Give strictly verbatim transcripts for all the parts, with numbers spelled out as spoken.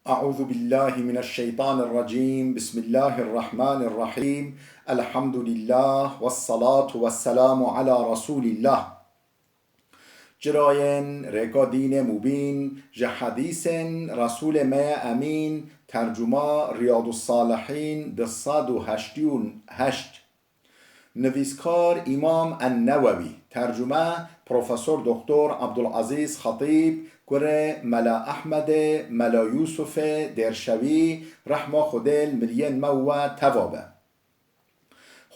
أعوذ بالله من الشيطان الرجيم. بسم الله الرحمن الرحيم. الحمد لله والصلاة والسلام على رسول الله. Cirayên rêka dînê mubîn, ji hedîsên Resûlê me ye Emîn, tercuma Riyadus Salihîn, du sed û heştê û heşt. Nivîskar Îmam En-Newewî, tercume Profesor Doktor Abdulazîz Xetîb, kurê Mela Ehmedê, Mela Yûsufê Dêrşewî, rehma Xwedê li miriyên me û we teva be.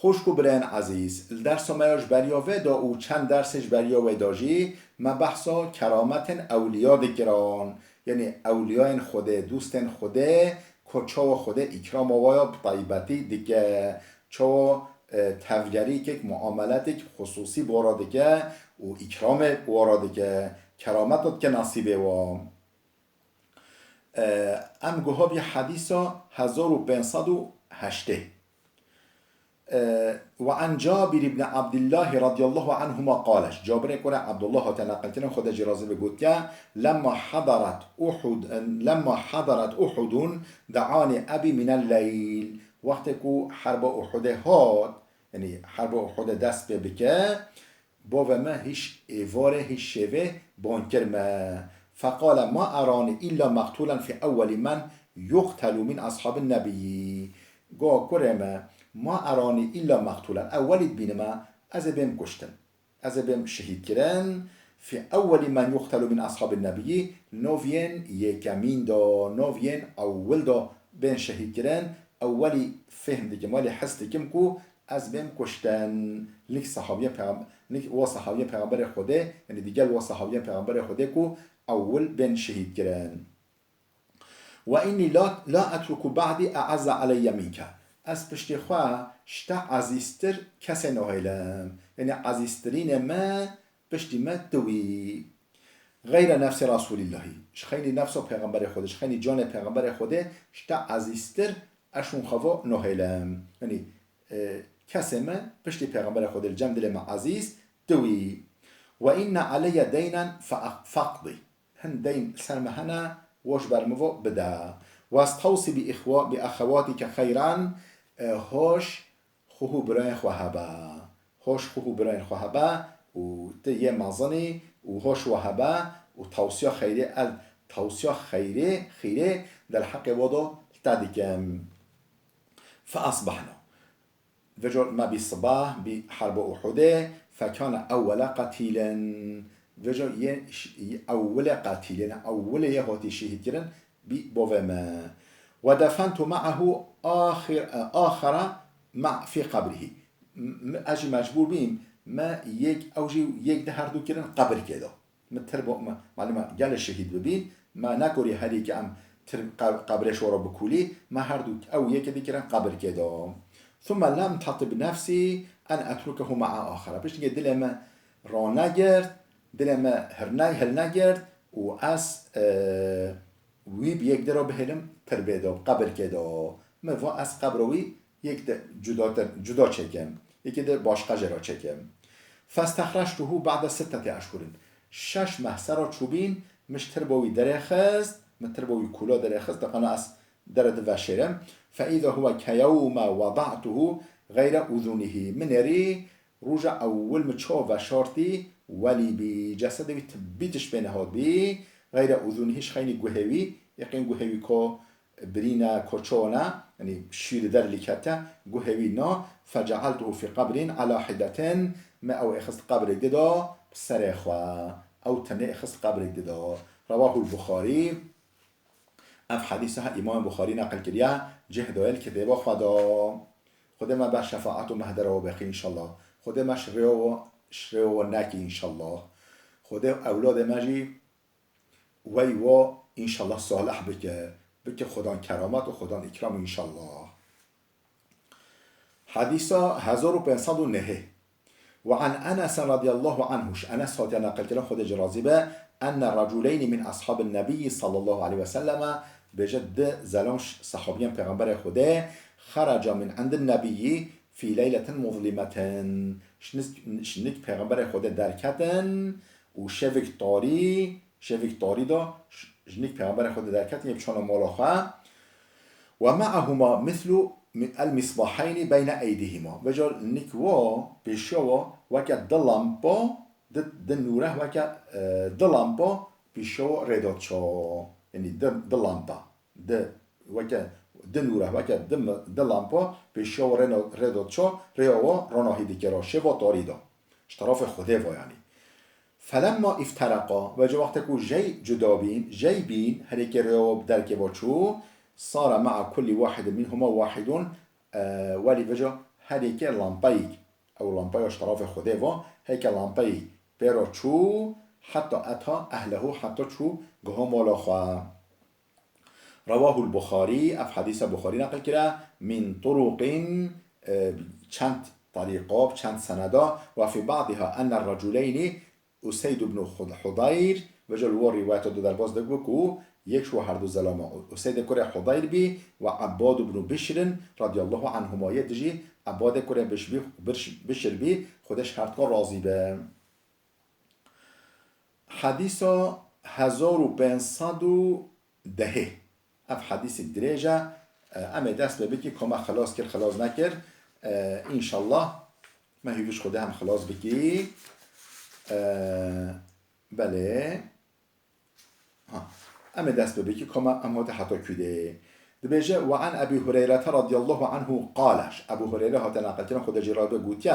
Xwişk û birayên ezîz, li dersa me ya ji beriya vê de û çend dersê ji beriya wê de jî me behsa kerametên ewliya dikirin. Yanî ewliyayên Xwedê, dostên Xwedê, ku çawa Xwedê îkrama wa ya bi taybetî dike, çawa, e, tevgerîkek, muameletek xusûsî bi wa re dike û îkramê bi wa re dike, kerameta dike nasîbê wa. E, em guha bî hedîsa hezar û pênc sed û heştê. E, وعن جابر بن عبد الله رضي الله عنهما قال, ji Cabirê kurê Abdullah hate neqilkirin, Xwedê jî razî be, gotiye, لما حضرت أحد، لما حضرت أحد دعاني أبي من الليل. Wextê ku herba Uhudê hat, yanî herba Uhudê dest pê bike, bavê me hîş êvarê, hîş şevê ban kir me. فقال ما أراني إلا مقتولا في أول من يقتل من أصحاب النبي. Go kurê me, ما أراني إلا مقتولا. Ew welî dibînime, ez ê bêm kuştin. Ez ê bêm şehîdkirin. في أول من يقتل من أصحاب النبي. Li nav yên yekemîn de, nav yên ewil de bên şehîdkirin. Ew welî fêhm dikim, welî his dikim ku ez bêm kuştin. Lik sahabiyên peyxam-, lik wa sahabiyên Peyxamberê Xwedê, yanî digel wa sahabiyên Peyxamberê Xwedê ku ewil bên şehîdkirin. وإني لا، لا أترك بعدي أعز علي منك. Ez piştî xwe ji te ezîztir kesê nahêlim. Yanî ezîztirînê me piştî me tu î. غير نفس رسول الله. Ji xeynî nefsa Pêxemberê Xwedê, ji xeynî canê Pêxemberê Xwedê ji te ezîztir ez şûn xwe va nahêlim. Yanî, e, kesê me piştî Pêxemberê Xwedê li cem dilê me ezîz tu î. وإن علي دينا فأق-، فاقض. Hin deyn li ser me hene, wa ji ber min va bide. واستوص بإخوة، بأخواتك خيرا، e, hoş xwe û birayên xwe hebe. Hoş xwe û birayên xwe hebe û tu yê mezin î û hoş we hebe û tewsiya xeyrê, ez tewsiya xeyrê, xeyrê derheqê we de li te dikim. فأصبحنا. Vêca me bî sibah, bî herba Uhudê, فكان أول قتيل. Vêca yê ş-, ewilê qetîlê, yanî ewilê yê hatî şehîdkirin, bî bavê me. ودفنت معه آخر، آخر مع، في قبره. M-, ez jî mecbûr bîm, me yek, ew jî yek di herdu kirin qebirkê de. Me tirbo, me, malum e, gelê şehîd bibîn, me nekorî herî ke em tir-, qe-, qebrê şora bikulî, me herdu ew yekê dikirin qebirkê de. ثم لم تطب نفسي أن أتركه مع آخر. Piştî dilê me ranegirt, dilê me hirney hilnegirt û ez, e, wî bi yek dira bihêlim tirbê de, qebirkê de. Me va ez qebra wî yek de cudatir, cuda çêkim. Yekê de başqa jê re çêkim. فاستخرجته بعد ستة أشهر. Şeş meh sera çûbîn, min ji tirba wî derêxist, min tirba wî kûla derêxist, deqana ez dere di veşêrim. فإذا هو كيوم وضعته غير أذنه. Min êrî roja ewil min çawa veşartî welî bî. Cesedê wî tibî tişt pê nehat bî. غير أذنه, ji xeynî guhê wî, yekên guhê wî ko birîne, koçona, yanî şîrî der lî kete, guhê wî na, فجعلته في قبر على حدة, me ew êxist qebrê di da bi serê xwe. Ew tenê êxist qebrê di da. رواه البخاري. Ev hedîsa ha Îmam Buxarî neqil kiriye, cih daye li kitêba xwe da. Xwedê me ber şefaet û mehdera we bixî înşallah. Xwedê me ji rêya we, ji rêya we nekî înşallah. Xwedê ewladê me jî wey wa înşallah salih bike, bike Xudan keramet û Xudan îkram înşallah. Hedîsa hezar û pênc sed û nehê. وعن أنس رضي الله عنه, ji Enes hatiye neqilkirin, Xwedê jî razî be, أن رجلين من أصحاب النبي صلى الله عليه وسلم, bêje di zelam ji sehabiyên Pêxemberê Xwedê, خرجا من عند النبي في ليلة مظلمة, ji niz-, ji nîk Pêxemberê Xwedê derketin û şevik tarî, şevik tarî de ş-, Ji nik Pêxemberê Xwedê derketin, yê biçûne mala xwe. "Ve me'ahuma mislu mi-, el misbaheyni beyne eydihima." Veca nik wa, pêşiya wa, weke di lampa, di, di nûreh weke, e, di lampa pêşiya wa rê da çawa. Yanî di, di lampa, di, weke di nûreh, weke di mi-, di lampa pêşiya wa rê na-, rê da çawa, rêya wa ronahî dikira, şeva tarî da. Ji terafê Xwedê ve yanî. Felemma îftereqa, veca wextê ku jey cuda bîn, jey bîn, her yekê rêya wa bi derkê ve çû, sara me'a kulli wahidin minhuma wahidun, e, welî veca her yekê lampayek, ew lampaya ji terafê Xwedê ve, her yekê lampayek pê re çû, heta eta ehlehu, heta çû giha mala xwe. Rewahul Buxarî, ev hedîsa Buxarî neqil kire, min turuqin, e, çend terîqa, çend seneda, ve fî ba'diha enne reculeyni Useyd ibn Hud-, Hudeyr, veca li wan rîwayeta du derbas dibû ku yek ji wan herdu zelama Useydê kurê Hudeyr bî ve Ebbad ibn Bişrin radiyallahu anhuma yê dijî Ebbadê kurê Biş-, Biş-, Bişir bî, Xwedê ji her dukan razî be. Hedîsa hezar û pênc sed û dehê. Ev hedîsek dirêj e. E, em ê dest pê bikî, ka me xilas kir, xilas nekir. E, înşallah me hîvî ji Xwedê hem xilas bikî. E, belê. Ha. Em ê dest pê bikî, ka me em hate heta kû de. Dibêje, "Ve an Ebî Hureyrete radiyallahu anhu qale." Ji Ebû Hureyre hate neqilkirin, Xwedê jê razî be, gotiye,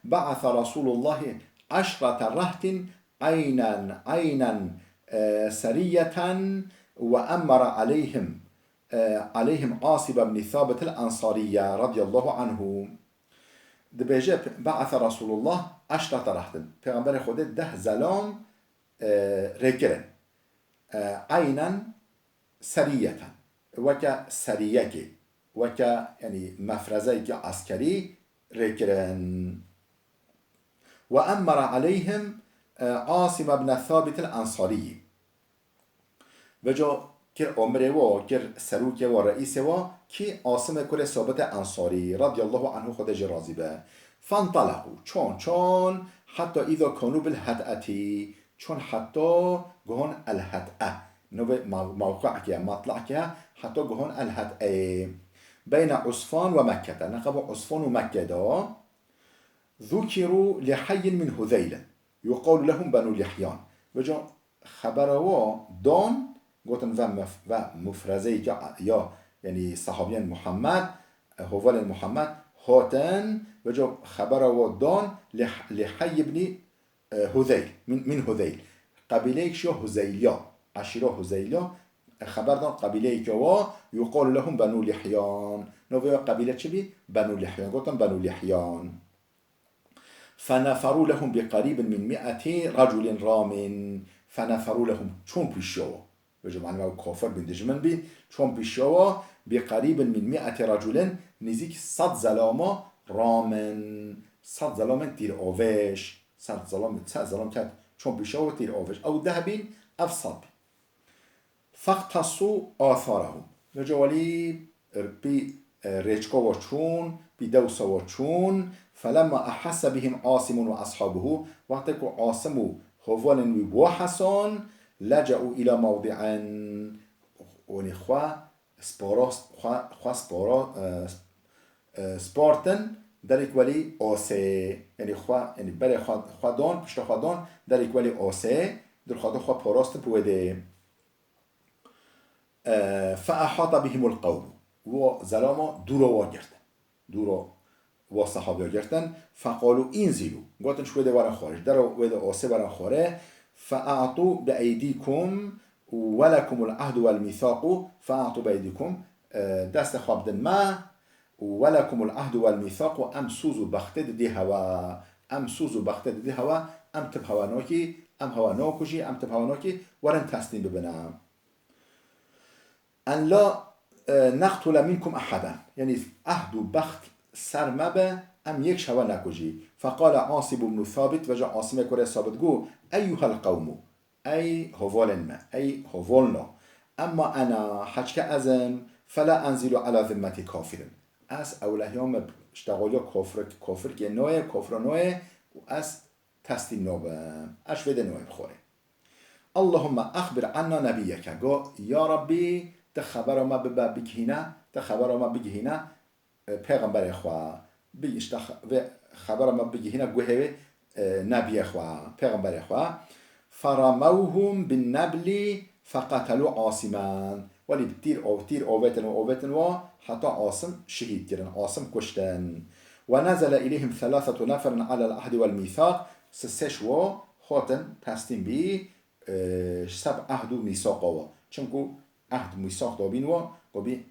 "Be'ese Resulullahi eşrete rehtin eynen, eynen, e, seriyeten ve emmere aleyhim, e, aleyhim Asib ibn Thabit el-Ensariye radiyallahu anhu." Dibêje, "Be'ese Resulullah eşrete rehtin." Pêxemberê Xwedê deh zelam, e, rêkirin. E, eynen seriyeten. Weke seriyekê. Weke, yanî, mefrezeyekî eskerî rêkirin. "Ve emmere aleyhim, e, Asim ibn Thabit el-Ensariyî." Veca kir amirê wa, kir serokê wa, reîsê wa, kî Asimê kurê Sabitê Ensarî, radiyallahu anhu, Xwedê jê razî be. Fenteleqû, çon, çon, heta îza kanu bil hed'etî, çon heta guhon el hed'e. Navê maw-, mawqe'ekê ye, matle'ekê ye, heta guhon el hed'eyê. Beyne Usfan ve Mekkete, neqeba Usfan û Mekke de. Zukirû li heyyin min Huzeyl, yuqalu lehum Benu Lihyan. Veca xebera wa dan, gotin ve mef-, ve mufrezeyeke ya, yanî sahabiyên Muhammed, e, hovalên Muhammed hatin, veca xebera wa dan li, li heyy ibnî, e, Huzeyl, min, min Huzeyl. Qebîleyek ji ya Huzeyliya, eşîra Huzeyliya, e, xeber dan qebîleyeke wa, yuqalu lehum Benu Lihyan. Navê ya qebîle çi bî? Benu Lihyan. Gotin Benu Lihyan. Feneferû lehum bi qerîbin min mi'etî reculin ramin. Feneferû lehum, çûn pîşiya wa. Vêca mane ew kafir bîn, dijmin bîn, çûn pîşiya wa, bi qerîbin min mi'etî reculin, nêzîk sed zelama ramin. Sed zelamên tîravêj. Sed zelam, sed zelam ket, çûn pîşiya wa tîravêj. Ew deh bîn, ev sed bîn. Fextesu atharahum. Vêca welî, e, pî, e, rêçka wa çûn, pî dewsa wa çûn. Felemma ehesse bihim Asimun ve ashabuhu. Wextê ku Asim û hovalên wî bi wa hesan, lecaû îla mewdi'in. Wanî xwe spara, xwe, xwe spara, e, e, spartin derek welî asê. Yanî xwe, yanî berê xwe, xwe dan, pişta xwe dan, derek welî asê. Dir xwe da xwe parastin bi wê dê. E, fe ehata bihimul qewm. Wa zelama dûra wa girtin. Dûra wa sehabiya girtin. Feqalû înzilû. Gotin, ji wê de werin xwarê. Ji dera wê de asê werin xwarê. Fe e'tû bi eydîkum welekumul ahdu wel mîthaqû. Fe e'tû bi eydîkum. E, destê xwe bidin me. Welekumul ahdu wel mîthaq û em soz û bextê didî hewa. Em soz û bextê didî hewa, em tib hewa nakî, em hewa nakujî, em tib hewa nakî, werin teslîm bibine. En la, e, neqtule minkum ehaden. Yanî ehd û bext ser me be, em yek ji hewa nekujî. Feqale Asib ibn Sabit, veca Asimê kurê Sabit got, Eyyuhel qewmu. Ey hovalên me, ey hovalno. Emma ena, heçke ez im, fela enzilu ala zimmeti kafirin. Ez ewlehiya me ji teqaliya kofrik, kofrikê noye, kofra noye û ez teslîm nabim. Ez ji vê de noye bi xwarê. اللهم أخبر عنا نبيك. Go, ya Rabbî, tu xebera me bibe, bigihîne, tu xebera me bigihîne, e, pêxemberê xwe. Bi, işte, xe-, vê xebera me bigihîne guhê wê, e, nebiyê xwe, pêxemberê xwe. فرموهم بالنبل فقتلوا عاصما. Welî bi tîr ov-, tîr ovetin û ovetin wa heta Asim şehîd kirin, Asim kuştin. ونزل إليهم ثلاثة نفر على العهد والميثاق. Sisê ji wo hatin teslîm bî, e, ji ser ehd û mîsaqa wa. Çimku ehd mîsaq dabîn wa, gobî,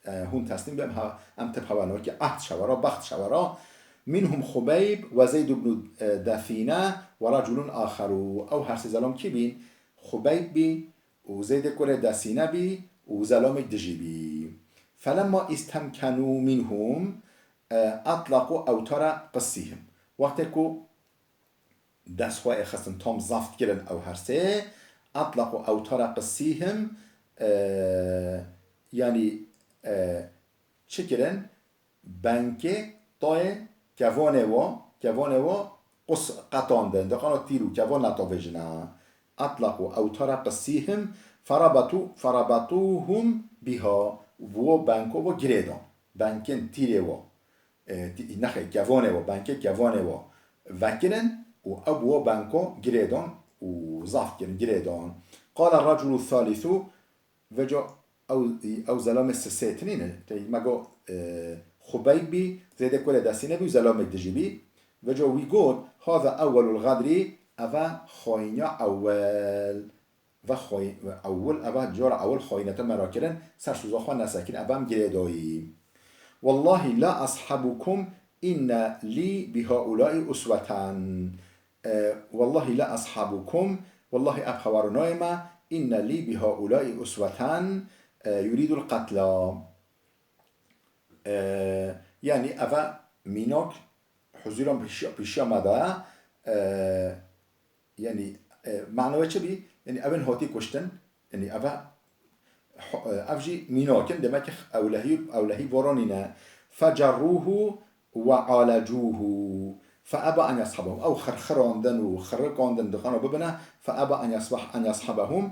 e, hûn teslîm bin, ha, em tib hewa ne. Wekî ehd şewera, bext şewera. منهم خبيب وزيد بن دثينة ورجل آخر. Ew her sê zelam kî bîn? Xubeyb bî û Zeydê kurê Desîne bî û zelamêk dijî bî. فلما استمكنوا منهم، e, أطلقوا أوتار قصيهم. Wextê ku dest xwe êxistin, tam zeft kirin ew her sê. أطلقوا أوتار قصيهم، e, yanî, e, çi kirin? Benkê tayê kevanê wa, kevanê wa qus qetandin, diqana tîr û kevan netavêjine. أطلقوا أوتار قصيهم فربطوا، فربطوهم بها. Bi wo benko wa girê dan. Benkên tîrê wa. E, tî-, nexê, kevanê wa, benkê kevanê wa vekirin û ew bi wo benko girê dan û zaf kirin, girê dan. قال الرجل الثالث، veco ew, ew zelamê sisê tinî ne. Te me got, e, Xubeyb bî, Zeydê kurê Desîne bî û zelamêk dijî bî. Veco wî got, هذا أول الغدر، eve xayîniya ewel. Ve xay-, ve ewil, eve cara ewil xayînete me ra kirin, ser soza xwe nesekin, eve em girê dayî. والله لا أصحبكم إن لي بهؤلاء أسوة. E, والله لا أصحبكم، wellahî ev hewar nayê me, إن لي بهؤلاء أسوة، e, يريد القتل. E, yanî eve mînak huzûra pêşiya, pêşiya me de, e, yanî, e, mana wê çi bî? Yanî ew ên hatî kuştin, yanî eve, ho-, e, ev jî mînak in, demek ki ewlehî, ewlehî vora nîne. فجروه وعالجوه فأبى أن يصحبهم. Ew xirxirandin û xirikandin diqana bibine, فأبى أن يصبح، أن يصحبهم.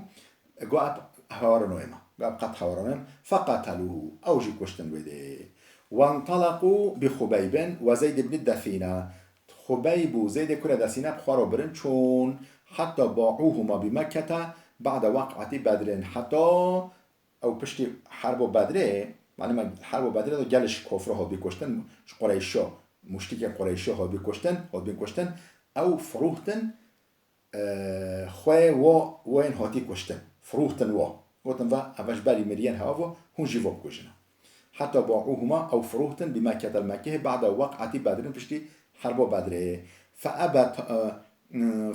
Got ev hewara nayê me. Got ev qet hewara nayê me. فقتلوه. Ew jî kuştin wê dê. وانطلقوا بخبيب وزيد بن دثينة. Xubeyb û Zeydê kurê Desîne bi xwe re birin çûn. حتى باعوهما بمكة بعد وقعة بدر. Heta ew piştî herbo Bedrê, malum e, herbo Bedrê de gelê ji kofra hatibî kuştin, ji Qureyşa, muşrikê Qureyşa hatibî kuştin, hatibîn kuştin. Ew firûxtin, e, xwe wo, wo yên hatî kuştin. Firûxtin wo. Gotin ve, eve ji berî miriyên hewa vo, hûn jî vo bikujine. حتى باعوهما، ew firûxtin, بمكة، li Mekkehê, بعد وقعة بدر، piştî herbo Bedrê. فأبى، e,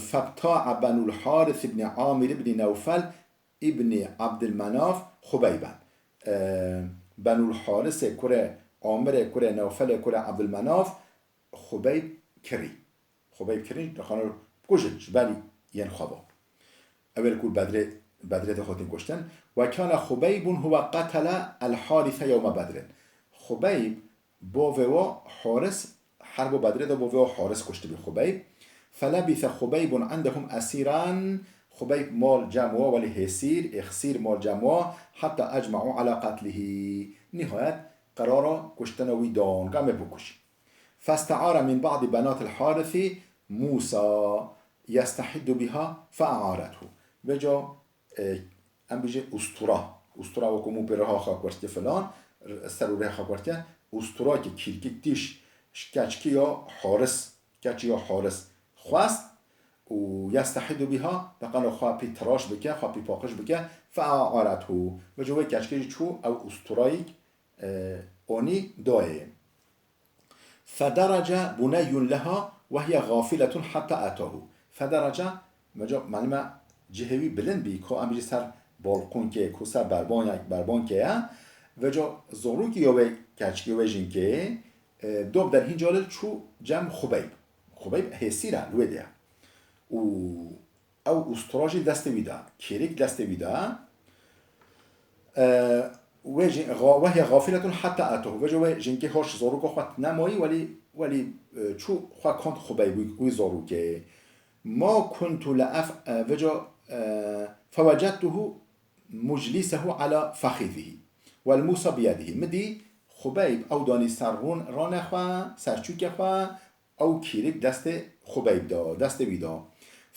فابتاع بنو الحارث بن عامر بن نوفل ابن عبد مناف خبيبا. E, Benul Harisê kurê Amirê kurê Newfelê kurê Abdulmenaf Xubeyb kirî. Xubeyb kirî, dixwanin bikujin, ji berî yên xwe bo. Ew ê li ku Bedrê, Bedrê de hatin kuştin. وكان خبيب هو قتل الحارث يوم بدر. Xubeyb, bavê wa Haris, herbo Bedrê de bavê wa Haris kuştibî Xubeyb. فلبث خبيب عندهم أسيرا. Xubeyb mal cem wa, welî hêsîr, êxsîr mal cem wa, حتى أجمعوا على قتله. Nihayet qerara kuştina wî dan, ka em ê bikujin. فاستعار من بعض بنات الحارث موسى يستحد بها فأعارته. Vêca, e, em bijê ustura. Ustura wekî mû pê reha xwe kurtiye filan, ser û rê xwe kurtiye. Ustura ki kîrkik tîş ji keçkî ya Haris, keçî ya Haris xwest û يستحد بها, deqana xwe pî tiraş bike, xwe pî paqij bike, فأعارته. Vêca wê keçkê jî çû ew usturayîk, e, onî dayê. فدرج بني لها وهي غافلة حتى أتاه. فدرج, meca, malime cihê wî bilind bî, ko em jî ser balkonkê, ko ser berbanek-, berbankê ye. Veca zorokî ya wê keçkê, wê jinkê, e, dop der hîn calil çû cem Xubeyb. Xubeyb hêsîr e, li wê de ye. Û ew ustura jî destê wî de, kêrek destê wî de. E, wê jî ga-, وهي غافلة حتى أتاه. Vêca wê jinkê hoş zaroka xwe nemayî, welî, welî, e, çû xwe kand Xubeyb wî, wî zarokê. ما كنت لأف-, e, vêca e, فوجدته مجلسه على فخذه والموسى بيده. Min dî Xubeyb ew danî ser rûn-, ronê xwe, ser çûkê xwe, ew kîrik destê Xubeyb da, destê wî da.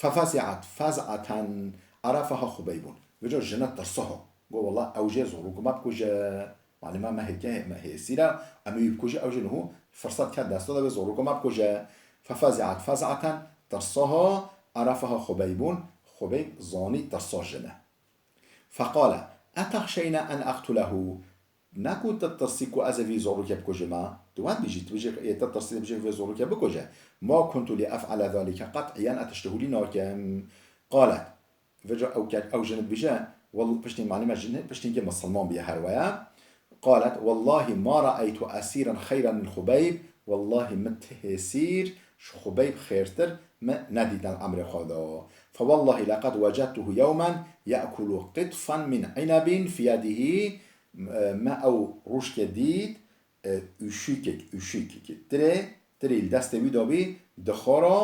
ففزعت فزعة عرفها خبيب. Vêca jine tirsa ha. Got, "Wela ew jê zorû ku me bikuje." Malê me, me hêke, me hêsîr e, em ê wî bikujin, ew jê niho firset ket desta de wê zorû ku me bikuje. ففزعت فزعة, tirsa ha, عرفها خبيب, Xubeyb zanî tirsa jine. فقال: أتخشين أن أقتله؟ Neku tu tirsî ku ez ê vî zorûkê bikujime? Tu wan dijî, tu bijî, ê tu tirsî, tu bijî vê zorûkê bikuje. ما كنت لأفعل ذلك قط, yan ez tiştê holî nakim. قالت. Vêca ew ket, ew jin dibêje, wel, piştî malê me jin, piştî ke misilman bûye her weye. قالت: والله ما رأيت أسيرا خيرا من خبيب. Wellahî min ti hêsîr ji Xubeyb xêrtir min nedîtin emrê xwe de. فوالله لقد وجدته يوما يأكل قطفا من عنب في يده. Me ew rojkê dît, e, ûşîkek, ûşîkek, tirê, tirê li destê wî de bî, dixwara,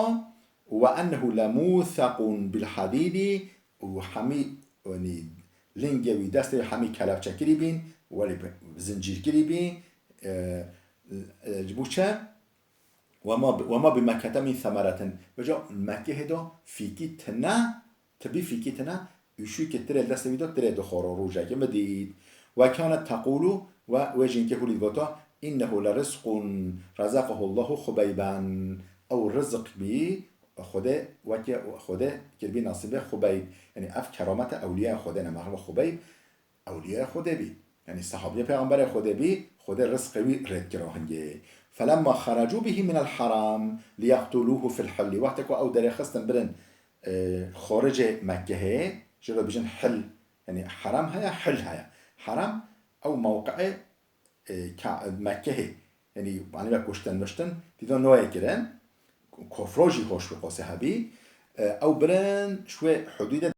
وأنه لموثق بالحديد, û hemî, yanî, lingê wî, destê wî hemî kelepçe kirî bîn, welê bi-, zincîr kirî bî, e, e, ji bo çi? وما ب-, وما بمكة من ثمرة. Vêca Mekkehê de fîkî tine, tibî fîkî tine, ûşîkê tirê li destê wî de tirê dixwara rojekê min dît. وكانت تقول, we, wê jinkê holî dibêje, إنه لرزق رزقه الله خبيبا. Ew rizq bî, Xwedê, weke Xwedê kiribî nasîbê Xubeyb. Yanî ev kerameta ewliyaya Xwedê ne, merhaba Xubeyb, ewliyaya Xwedê bî. Yanî sehabiyê Pêxemberê Xwedê bî, Xwedê rizqê wî rêdkira hingê. فلما خرجوا به من الحرم ليقتلوه في الحل. Wextê ku ew derêxistin birin, e, xoricê Mekkehê, jê re dibêjin hil. Yanî herem heye, hil heye. Herem ew mewqeê, e, Ka-, Mekkehê. Yanî, anî ve kuştin miştin, dîdo noyê kirin, kofro jî hoş bi qosê hebî, e, ew birin şwê hudûdê